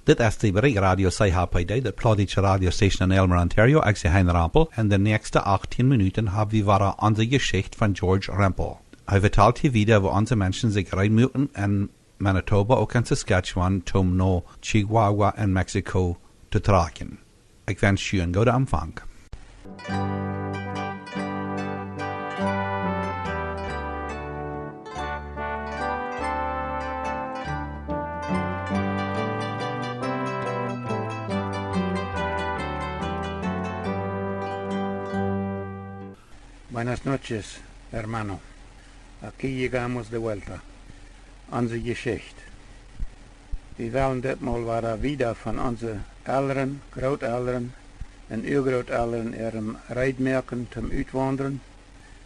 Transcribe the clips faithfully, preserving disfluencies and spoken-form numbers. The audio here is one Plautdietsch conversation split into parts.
Dit es de Brik Radio C H P D, de plautdietsche Radiostation en Aylmer, Ontario. Ekj sie Hein Rempel, un de näakjste achtieen Minuten hab wie wada onse Jeschicht von George Rempel. Hee vetalt hia wieda, woo onse Menschen sikj reed muaken en Manitoba, uk en Saskatchewan, toom no Chihuahua en Mexiko to trakjen. Ekj wensch junt eenen gooden Empfang. Buenas noches, hermano. Aquí llegamos de vuelta. Onse Jeschicht. Wie wellen ditmol wada wieda von onse Elren, Grootelren un Uagrootelren äarem Reedmoaken toom Utwaundren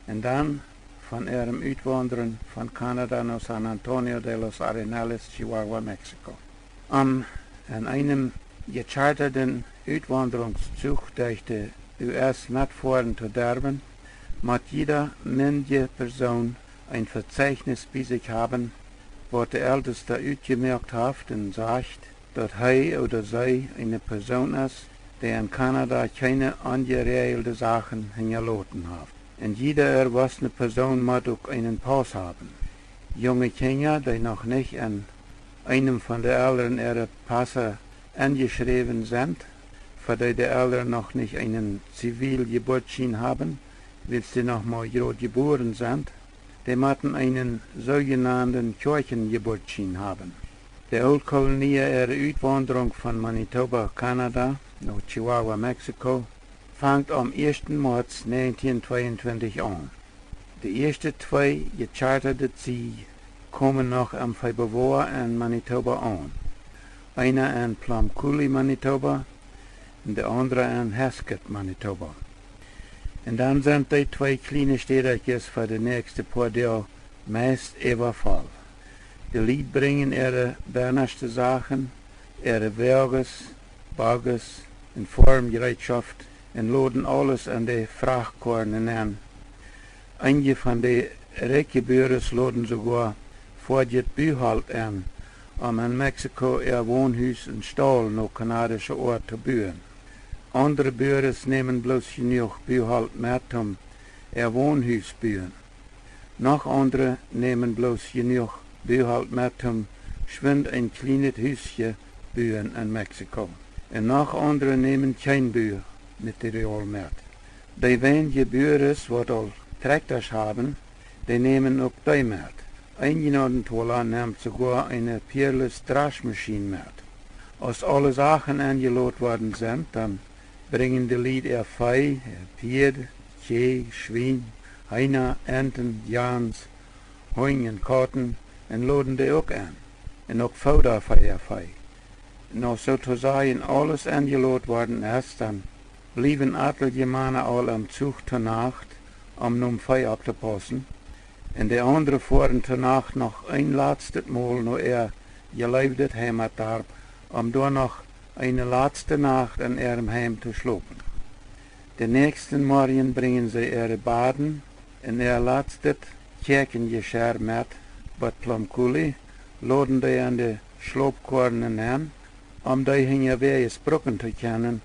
un dan von äarem Utwaundren von Kanada no San Antonio de los Arenales, Chihuahua, Mexiko. Om en eenem jechartaden Utwaundrungszuch derch de U S metfoaren to derwen, mott jieda mindje Persoon een Vetseichnis bie sikj haben, waut de Eltesta utjemoakt haft un sajcht, daut hee ooda see eene Persoon es, dee en Kanada kjeene onjeräajelde Sachen hinjaloten haft. Un jieda erwossne Persoon mott uk eenen Pauss haben. Junge Kjinja, dee noch nich en eenem von de Elren äare Päss enjeschräwen sent, fa dee de Elren noch nich eenen Ziviljeburtsschien haben, wiels dee noch mau jrod jebuaren sent, dee motten eenen soojenanden Kjoakjenjeburtsschien haben. De Ooltkolonia äare Utwaundrunk von Manitoba, Kanada, no Chihuahua, Mexiko, fangt aum ieeschten Moaz näajentieen tweeuntwintich aun. De ieeschte twee jechartade Zieej komen noch em Februoa en Manitoba aun. Eena en Plum Coulee, Manitoba, un de aundra en Haskett, Manitoba. Un dan sent dee twee kjliene Städakjes fa de näakjste poa Doag meist äwavoll. De Lied brinjen äare bennaschte Sachen, äare Woages, Bogges un Foarmjereetschoft un loden aules en de Frachtkoaren nenn. Eenje von de rikje Buares loden soogoa foadjet Buholt enn, om en Mexiko äa Wonhus un Staul no kanadische Oat to buen. Aundre Buares nämen bloos jenuach Buholt met, om äa Wonhus buen. Noch aundre nämen bloos jenuach Buholt met, om schwind een kjlienet Husje buen en Mexiko. Un noch aundre nämen kjeen Bumaterial met. Dee weinje Buares, waut aul Trakjtasch haben, dee nämen uk dee met. Een jenaunten Tola nemt soogoa eene Peerless Draschmaschien met. Aus aule Sachen enjelot worden sent, dan brinjen de Lied äa Vee, äa Pieed, Kjieej, Schwien, Heena, Enten, Jans, Hunj un Kauten, un loden dee uk enn. Un uk Fooda fa äa Vee. Un aus soo to sajen aules enjelot worden es, dan bliewen atelje Mana aul em Zuch to Nacht, om nom Vee opptopaussen, un de aundre foaren to Nacht noch een latstet Mol no äa jeleewdet Heimatdarp, om doa noch eene latste Nacht en äarem Heim to schlopen. De näakjsten Morjen brinjen see äare Baden un äa latstet Kjäakjenjeschirr met bot Plum Coulee, loden dee en de Schlopkoaren enn, om dee hinjawäajes brucken to kjennen,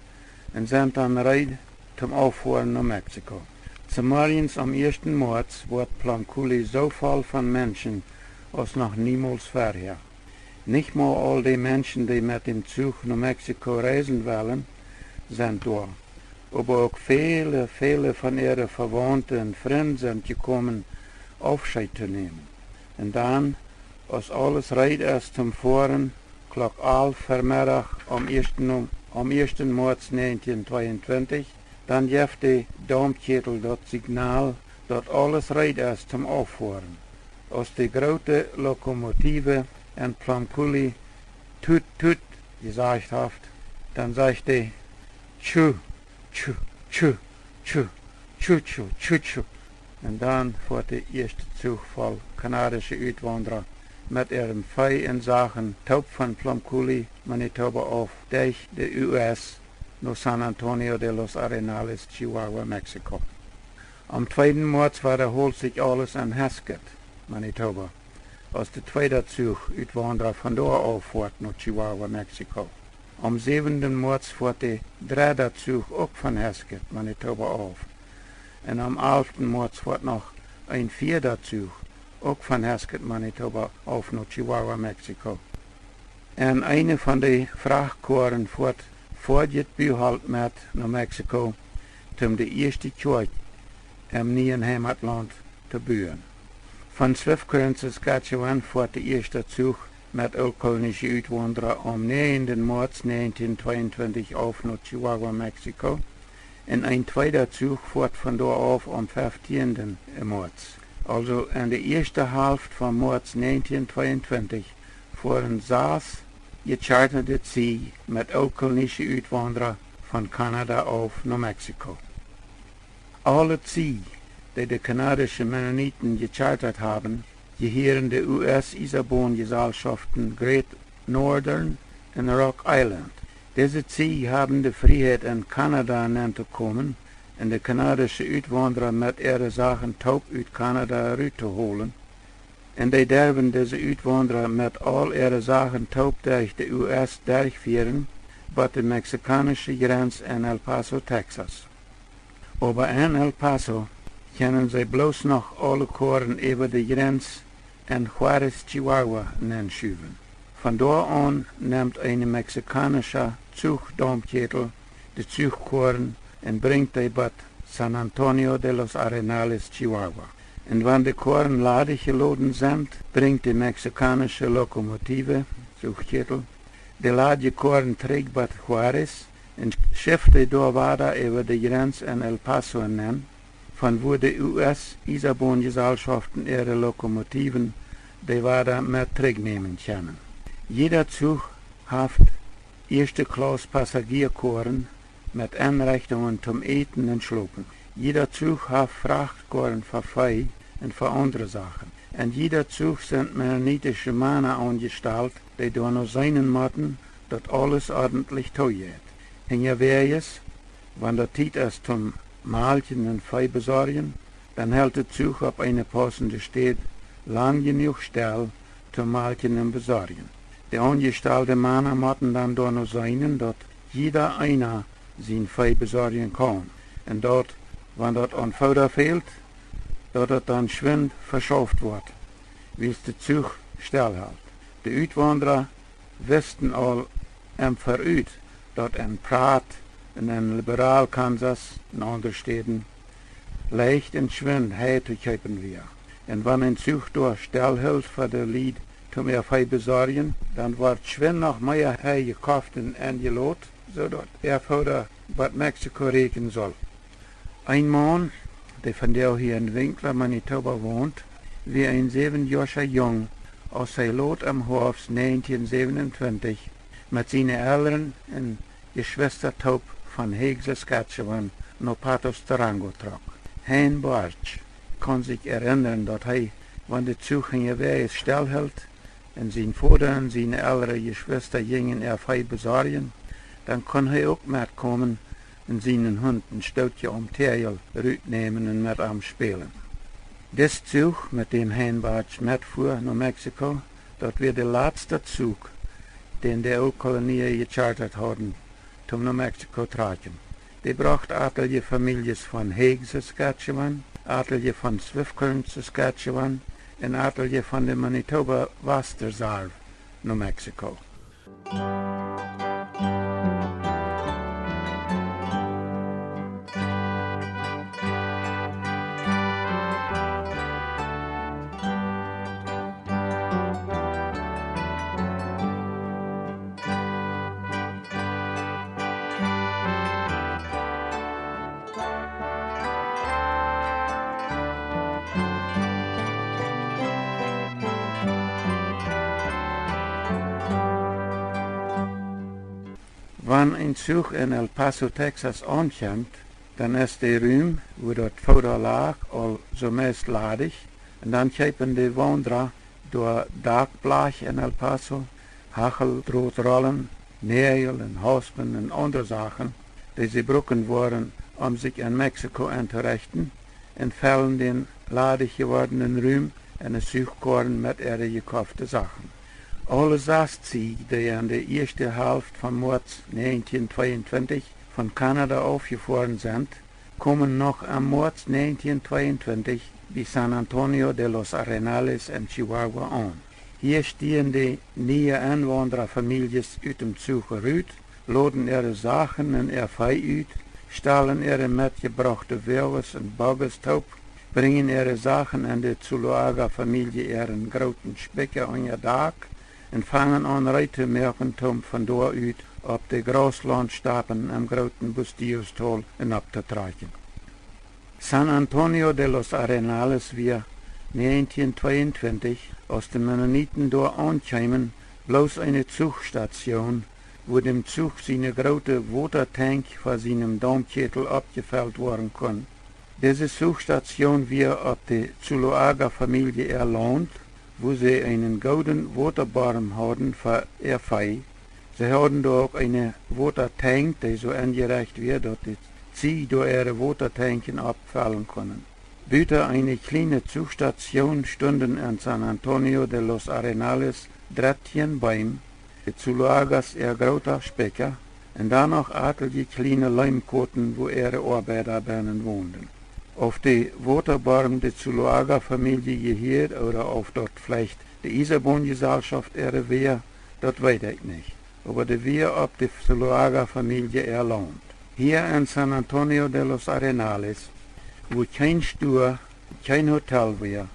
un sent dan reed toom auffoaren no Mexiko. Zemorjes aum ieeschten Moaz woat Plum Coulee soo voll von Menschen aus noch niemols verhäa. Nich mau aul dee Menschen, dee met däm Zuch no Mexiko reisen wellen, sent doa, oba uk väle, väle von äare Vewaunte un Frind sent jekomen, Aufscheet to nämen. Un dan, aus aules reed es toom foaren, Klock alf Vemeddach aum ieeschten, aum ieeschten Moaz näajentieen tweeuntwintich, dan jeft de Daumkjätel daut Signal, daut aules reed es toom auffoaren. Aus de groote Lokomotiew en Plum Coulee toot, toot jesajcht haft, dan sajcht dee: Tschu, tschu, tschu, tschu, tschu, tschu, tschu, tschu. Un dan foat de ieeschte Zuch voll kanadische Utwaundra met äarem Vee un Sachen toop von Plum Coulee, Manitoba auf, derch de U S no San Antonio de los Arenales, Chihuahua, Mexiko. Aum tweeden Moaz wadaholt sikj aules en Haskett, Manitoba, aus de tweede Zuch Utwaundra von doa auffoat no Chihuahua, Mexiko. Aum säwenden Moaz foat de dredda Zuch uk von Haskett, Manitoba auf. Un aum alften Moaz foat noch een vieeda Zuch, uk von Haskett, Manitoba auf no Chihuahua, Mexiko. Un eene von de Frachtkoaren foat foadjet Buholt met no Mexiko, toom de ieeschte Kjoakj em nieen Heimatlaunt to buen. Von Swift Current, Saskatchewan foat de ieeschte Zuch met ooltkolonische Utwaundra aum näajenden Moaz näajentieen tweeuntwintich auf no Chihuahua, Mexiko. Un een tweeda Zuch foat von doa auf aum feftienden Moaz. Aulsoo en de ieeschte Halft von Moaz näajentieen tweeuntwintich foaren sas jechartade Zieej met ooltkolonische Utwaundra von Kanada auf no Mexiko. Aule Zieej, dee de kanadische Mennoniten jechartat haben, jehieren de U S Iesaboonjesalschoften Great Northern un Rock Island. Dise Zieej haben de Frieheit, en Kanada nenn to komen un de kanadische Utwaundra met äare Sachen toop ut Kanada rut to holen. Un dee derwen dise Utwaundra met aul äare Sachen toop derch de U S derchfieren, bot de mexikaunische Jrenz en El Paso, Texas. Oba en El Paso kjennen see bloos noch aule Koaren äwa de Jrenz en Juárez, Chihuahua, nenschuwen. Von doa aun nemt een mexikaunischa Zuchdaumpkjätel de Zuchkoaren un brinjt dee bot San Antonio de los Arenales, Chihuahua. Un wan de Koaren ladich jeloden sent, brinjt de mexikaunische Lokomotive, Zuchkjätel, de ladje Koaren trigj bot Juárez un schift dee doa wada äwa de Jrenz en El Paso nenn, von wua de U S Iesaboonjesalschoften äare Lokomotiewen dee wada met trigjnämen kjennen. Jieda Zuch haft ieeschte Klauss Passagieakoaren met Enrechtungen toom äten un schlopen. Jieda Zuch haft Frachtkoaren fa Vee un fa aundre Sachen. En jieda Zuch sent mennonitische Mana aunjestalt, dee doano seenen motten, daut aules ordentlich toojeit. Hinjawäajes, wan daut Tiet es toom malkjen un Vee besorjen, dan helt de Zuch opp eene paussende Städ lang jenuach stell toom malkjen un besorjen. De aunjestalde Mana motten dan doano seenen, daut jieda eena sien Vee besorjen kaun, un daut, wan daut aun Fooda fält, daut daut dan schwind veschauft woat, wiels de Zuch stell helt. De Utwaundra wisten aul em Verut, daut en Pratt un en Liberal, Kansas un aundre Städen leicht un schwind Hei to kjeepen wia. Un wan een Zuch doa stell hilt fa de Lied toom äa Vee besorjen, dan wort schwind noch mea Hei jekoft un enjelot, soo daut äa Fooda bot Mexiko räkjen sull. Een Maun, dee vondoag hia en Winkler, Manitoba wont, wia een säwenjoascha Jung, aus hee lot em Hoafst näajentieen säwenuntwintich met siene Elren un Jeschwista toop von Hague, Saskatchewan no Patos, Durango trock. Hein Bartsch kaun sikj erinnren, daut hee, wan de Zuch hinjawäajes stell hilt un sien Voda un siene elre Jeschwista jinjen äa Vee besorjen, dan kunn hee uk metkomen un sienen Hunt een Stootje aum Täajel rutnämen un met am spälen. Dis Zuch, met däm Hein Bartsch metfua no Mexiko, daut wia de latsta Zuch, dän de Ooltkolonia jechartat hauden toom no Mexiko trakjen. Dee brocht atelje Famieljes von Hague, Saskatchewan, atelje von Swift Current, Saskatchewan, un atelje von de Manitoba Wasserreserv no Mexiko. Wan een Zuch en El Paso, Texas aunkjemt, dan es de Rum, wua daut Fooda lach, aul soo meist ladich, un dan kjeepen de Waundra doa Dakblach en El Paso, Hacheldrotrollen, Näajel un Hauspen un aundre Sachen, dee see bruken woaren, om sikj en Mexiko entorechten, un fellen dän ladich jewordnen Rum en de Zuchkoaren met äare jekofte Sachen. Aule sas Zieej, dee en de ieeschte Halft von Moaz negentien tweeuntwintich von Kanada aufjefoaren sent, komen noch em Moaz negentien tweeuntwintich bie San Antonio de los Arenales en Chihuahua aun. Hia stieen de niee Enwaundrafamiljes ut dem Zuch rut, loden äare Sachen un äa Vee ut, stalen äare metjebrochte Woages un Bogges toop, brinjen äare Sachen en de Zuloaga Famielje äaren grooten Spikja unja Dak un fangen aun reed to moaken, toom von doa ut opp de Grauslauntstapen em grooten Bustillos-Tol enoptotrakjen. San Antonio de los Arenales wia negentien tweeuntwintich, aus de Mennoniten doa aunkjeemen, bloos eene Zuchstatioon, wua däm Zuch siene groote Wotatank fa sienem Daumkjätel oppjefelt woaren kunn. Dise Zuchstatioon wia opp de Zuloaga Famielje äa Launt, wua see eenen gooden Wotaborm hauden fa äa Vee. See hauden doa uk eene Wotatank, dee soo enjerecht wia, daut de Zieej doa äare Wotatanken oppfellen kunnen. Buta eene kjliene Zuchstatioon stunden en San Antonio de los Arenales dartieen Beem, de Zuloagas äa groota Spikja, un dan noch atelje kjliene Leemkoten, wua äare Oabeida bennen wonden. Auf de Wotaborm de Zuloaga Famielje jehieed ooda auf daut veleicht de Iesaboonjesalschoft äare wia, daut weet ekj nich. Oba dee wia opp de Zuloaga Famielje äa Launt. Hia en San Antonio de los Arenales, wua kjeen Stua, kjeen Hotel wia,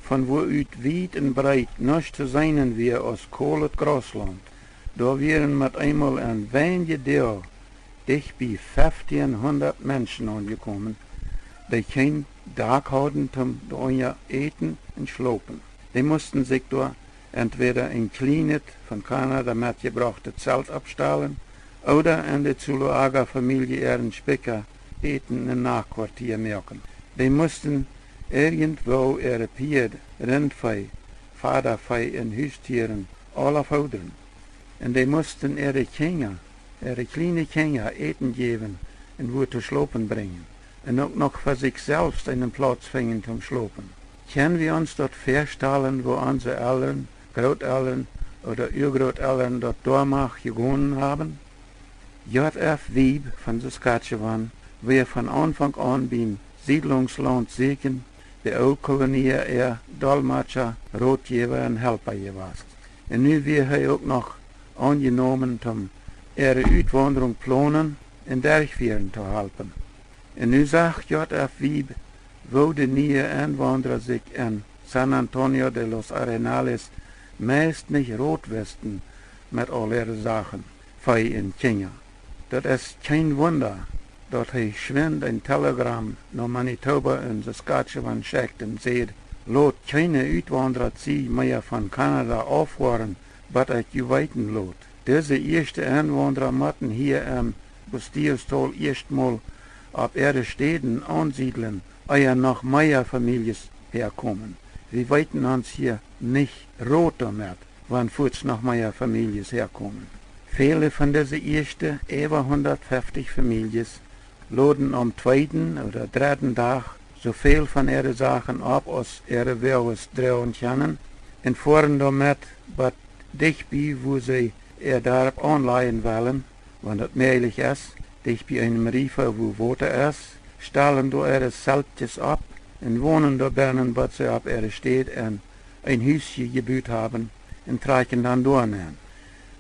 von wua ut wiet un breet nuscht to seenen wia aus kolet Grauslaunt, doa wieren met eemol en weinje Doag dicht bie feftieenhundat Menschen aunjekomen, dee kjeen Dak hauden toom doa unja äten un schlopen. Dee musten sikj doa entwäda een kjlienet, von Kanada metjebrochtet Zelt oppstalen ooda en de Zuloaga Famielje äaren Spikja äten un Nachtkwartia moaken. Dee musten irjentwoo äare Pieed, Rintvee, Fadavee un Hustieren aula foodren. Un dee musten äare Kjinja, äare kjliene Kjinja Äten jäwen un wua to schlopen brinjen. Un uk noch fa sikj selfst eenen Plauz finjen toom schlopen. Kjenn wie ons daut väastalen, woo onse Elren, Grootelren ooda Uagrootelren daut doamet jegonen haben? J F Wiebe von Saskatchewan wia von Aunfank aun biem Siedlungslaunt sieekjen de Ooltkolonia äa Dolmetscha, Rotjäwa un Halpa jewast. Un nu wia hee uk noch aunjenomen, om äare Utwaundrunk plonen un derchfieren to halpen. Un nu sach J F Wiebe, woo de niee Enwaundra sikj en San Antonio de los Arenales meist nich Rot wisten met aul äare Sachen, Vee un Kjinja. Daut es kjeen Wunda, daut hee schwind een Telegram no Manitoba un Saskatchewan schekjt un säd: "Lot kjeene Utwaundra Zieej mea von Kanada auffoaren, bat ekj ju weeten lot." Dise ieeschte Enwaundra motten hia em Bustillos-Tol ieescht mol opp äare Städen aunsiedlen, ea noch mea Famieljes häakomen. Wie weeten ons hia nich Rot doamet, wan fuaz noch mea Famieljes häakomen. Väle von dise ieeschte äwa hundatfeftich Famieljes loden aum tweeden ooda dredden Dach soo väl von äare Sachen opp aus äare Woages droagen kjennen un foaren doamet bat dicht bie, wua see äa Darp aunlajen wellen, wan daut mäajlich es, dicht bie eenem Riefa, wua Wota es, stalen doa äare Zeltjes opp un wonen doa bennen, bat see opp äare Städ en een Husje jebut haben un trakjen dan doa nenn.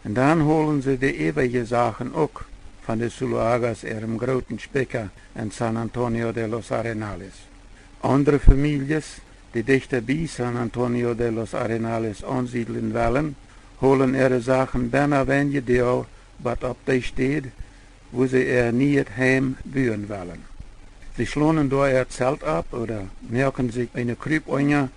Un dan holen see de äwaje Sachen uk von de Zuloagas äarem grooten Spikja en San Antonio de los Arenales. Aundre Famieljes, dee dichta bie San Antonio de los Arenales aunsiedlen wellen, holen äare Sachen bennen weinje Doag bat opp dee Städ, wua see äa nieet Heim buen wellen. See schlonen doa äa Zelt opp ooda moaken sikj eene Krupunja,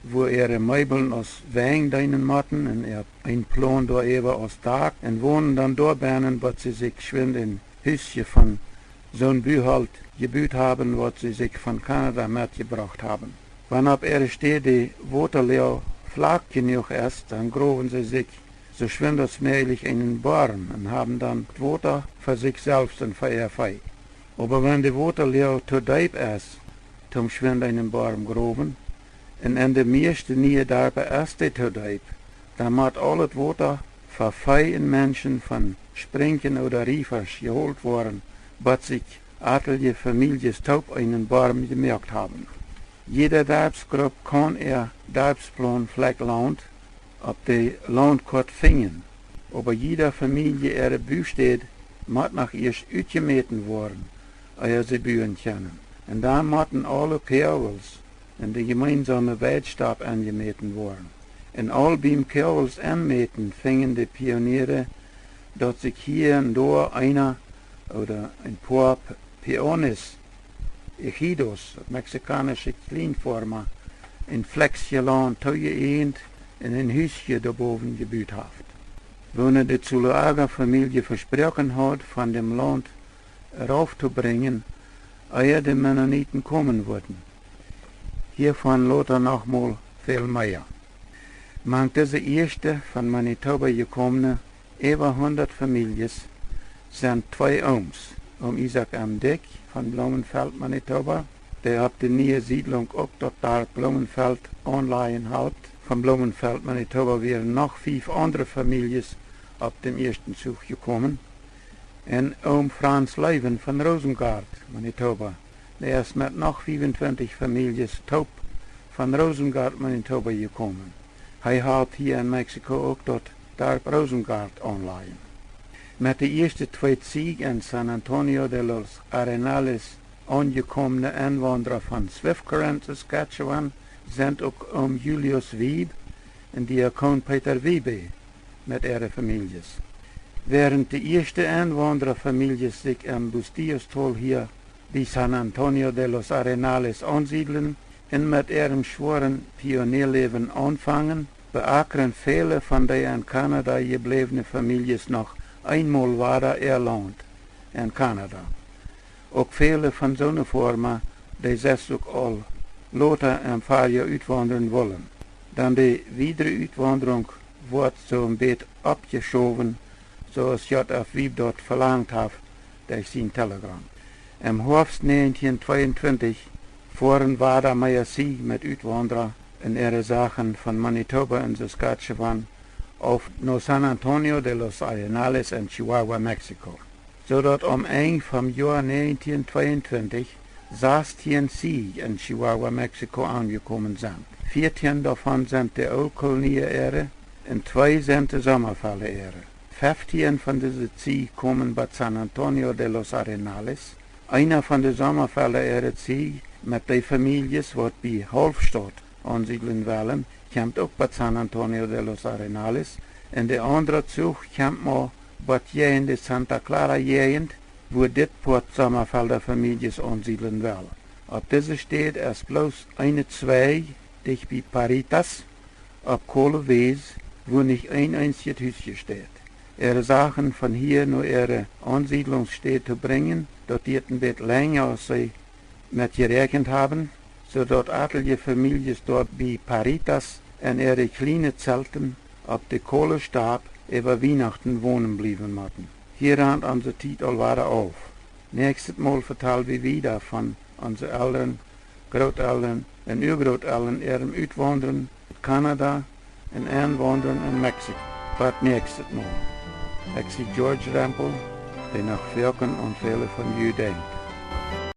wua äare Meebeln aus Wenj deenen motten, un äa een Plon doaräwa aus Dak, un wonen dan doa bennen, bat see sikj schwind een Husje von soon Buholt jebut haben, waut see sikj von Kanada metjebrocht haben. Wan opp äare Städ de Wotaläag flak jenuach es, dan growen see sikj soo schwind aus mäajlich eenen Borm un haben dan Wota fa sikj selfst un fa äa Vee. Oba wan de Wotaläag too deep es, toom schwind eenen Borm growen, un en de mieeschte niee Darpa es dee too deep, Dan mott aul daut Wota fa Vee un Menschen von Sprinjen ooda Riefasch jeholt woaren, bat sikj atelje Famieljes toop eenen Borm jemoakt haben. Jiede Darpsgrupp kaun äa Darpsplaun Flakj Launt opp de Launtkoat finjen, oba jiede Famielje äare Bustäd mott noch ieescht utjemäten woaren, ea see buen kjennen. Un dan motten aule Koagels en de jemeensome Weidstap enjemäten woaren. Un aul biem Koagels enmäten finjen de Pioniere, daut sikj hia un doa eena ooda een poa P-, Peones, Ejidos, mexikaunsche Kjlienfoarma, een Flakjsje Launt toojeeejent un een Husje doabowen jebut haft. Woone de Zuloaga Famielje vesproaken haud, von däm Launt rauf to brinjen, ea de Mennoniten komen wudden. Hiavon lota noch mol väl mea. Mank dise ieeschte von Manitoba jekomne äwa hundat Famieljes sent twee Ooms, Oom Isaak M. Dyck von Blumenfeld, Manitoba, dee opp de niee Siedlunk uk daut Darp Blumenfeld aunlajen halpt. Von Blumenfeld, Manitoba, wieren noch fief aundre Famieljes opp däm ieeschten Zuch jekomen. Un Oom Franz Loewen von Rosengart, Manitoba, dee es met noch fiefuntwintich Famieljes toop von Rosengart, Manitoba jekomen. Hee halpt hia en Mexiko uk daut Darp Rosengart aunlajen. Met de ieeschte twee Zieej en San Antonio de los Arenales aunjekomne Enwaundra von Swift Current, Saskatchewan, sent uk Oom Julius Wiebe un Diakon Peter Wiebe met äare Famieljes. Wäarent de ieeschte Enwaundra Famieljes sikj em Bustillos-Tol hia bie San Antonio de los Arenales aunsiedlen un met äarem schwoaren Pioniealäwen aunfangen, beakren väle von de en Kanada jebläwne Famieljes noch eemol wada äa Launt en Kanada. Uk väle von soone Foarma, dee sest uk aul lota em Farjoa utwaundren wullen. Dan de wiedre Utwaundrunk woat soo een bät oppjeschowen, soo aus J. F. Wiebe daut velangt haft derch sien Telegram. Em Hoafst näajentieen tweeuntwintich foaren wada mea Zieej met Utwaundra un äare Sachen von Manitoba un Saskatchewan auf no San Antonio de los Arenales en Chihuahua, Mexiko, soo daut aum Enj vom Joa näajentieen tweeuntwintich sastieen Zieej en Chihuahua, Mexiko aunjekomen sent. Vieetieen doavon sent de Ooltkolonia äare un twee sent de Sommafelda äare. Feftieen von dise Zieej komen bat San Antonio de los Arenales. Eena von de Sommafelda äare Zieej met de Famieljes, waut bie Halfstadt aunsiedlen wellen, kjemt uk bat San Antonio de los Arenales, un de aundra Zuch kjemt mau bat jäajen de Santa Clara Jäajent, wua dit Poat Sommafelda Famieljes aunsiedlen well. Opp dise Städ es bloos eene Zweig, dicht bie Paritas, opp kole Wes, wua nich een eensjet Hus steit. Äare Sachen von hia no äare Aunsiedlungsstäd to brinjen, daut diet een bät lenja aus see met jeräakjent haben, soo daut atelje Famieljes doa bie Paritas en äare kjliene Zelten opp de kole Stap äwa Wienachten wonen bliewen motten. Hia rant onse Tiet aul wada auf. Näakjstet Mol vetal wie wieda von onse Elren, Grootelren un Uagrootelren äarem Utwaundren ut Kanada un Enwaundren en Mexiko. Bat näakjstet Mol. Ekj sie George Rempel, dee noch foaken aun väle von ju denkjt.